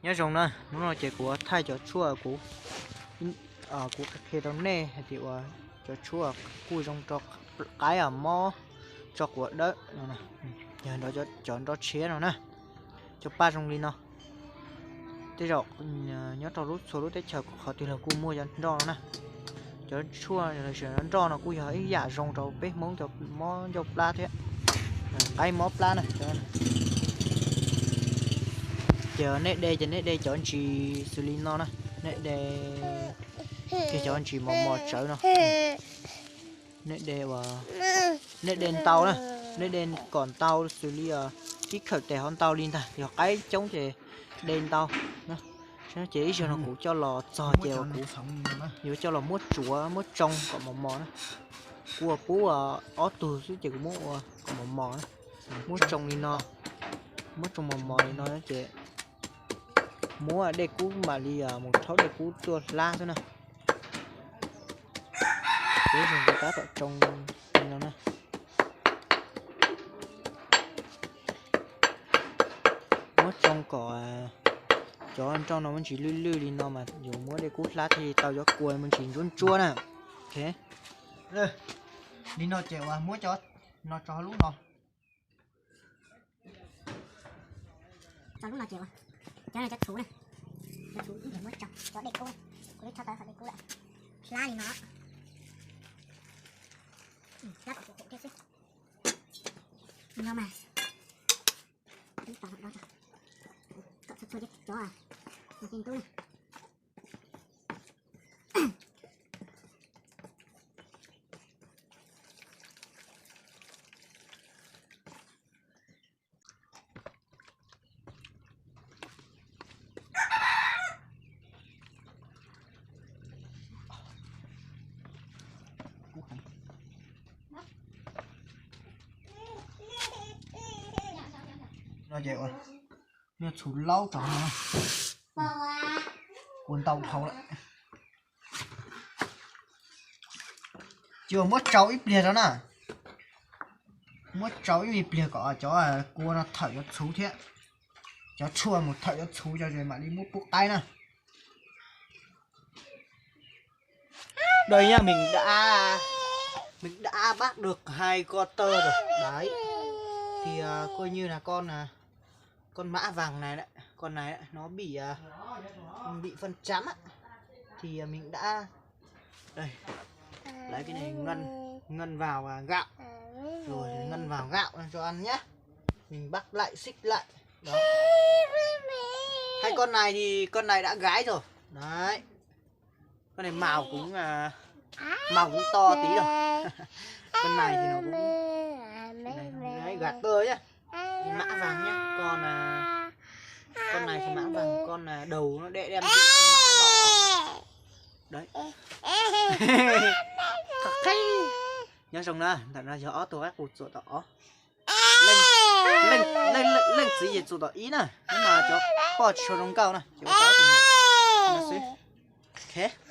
Nyob zoo na, hnub no ces kuv thaij cov tshuaj kuv, kuv qhia rau nej hais tias uas cov tshuaj kuj zoo rau qaib os, mob, tso quav dawb no, yog cov nroj tshiab no na, cov paj zoo li no. Tej zaum nyob rau lub txhua lub teb chaws qhov twg los kuj muaj cov nroj no na. Cov tshuaj nroj no kuj yog ib yam zoo rau peb Hmoob cov mob ncauj plab thiab, qaib mob plab na. Ces nej de ces nej de cov ntsis xws li no na, nej de kiag cov ntsis mos mos tsawv no. Nej de, nej de ntau na, nej de kom ntau xws li ib khawm tes ho ntau li ntag, yog qaib coob ces de ntau. Ces ib zaug no kuv coj los txog ces uas kuv yuav coj los muab tsuav muab tsoo kom mos mos na. Kuv ua pub ob tug xwb ces kuv muab ua kom mos mos na. Muab tsoo li no, muab tsoo mos mos li no ces muab dej kub mam li mus rhaub dej kub tuaj hlab xwb na. Peb zoo rau tab tom tsoo li no na. Muab tsoo kom cov nroj no muaj ntsis lwj lwj li no mas yus muab dej kub hlab thiaj li tau cov kua muaj ntsis ntsuab ntsuab na. Li no ces uas muab cov no tso lub no. Tso lub no ces uas cov no cov txhuv na, cov txhuv ib ntsis muab tsoo cov dej kub, kuv twb rhaub tau qhov dej kub lawm. Hlab li no, hlab kom kuv thiab xwb. Li no mas, kom txhua txhua cov no thiaj ntub na. No ces ua, muab txhuv laub rau no, ua ntau dhau lawm. Ces muab tsau ib pliag rau na, muab tsau ib me pliag kom cov kua no thawm cov txhuv thiab, cov tshuaj mus thawm cov txhuv ces mam li muab pub qaib na. Đây nha, mình đã mình đã bắt được hai con tơ rồi đấy. Thì à, coi như là con à, con mã vàng này đấy, con này đấy, nó bị à, bị phân chấm á. Thì à, mình đã đây, lấy cái này ngâm ngâm vào à, gạo, rồi ngâm vào gạo cho ăn nhá. Mình bắt lại xích lại đó. Hai con này thì con này đã gái rồi đấy. Con này màu cũng à, màu cũng to tí rồi. Con này thì nó cũng đấy, gà tơ nhá. Mã vàng nhá. Con à, con này thì mã vàng, con à, đầu nó đen đen tí, mã đỏ. Đấy. Nyob zoo na, ntawm no yog ob tug qaib qus txuam tom ob. Leej, leej, leej, leej txiv ces txuam tom ib na, nyob mas cov poj tsis tshua zoo nkauj na, ces ua tau ob tug no xwb. Ok.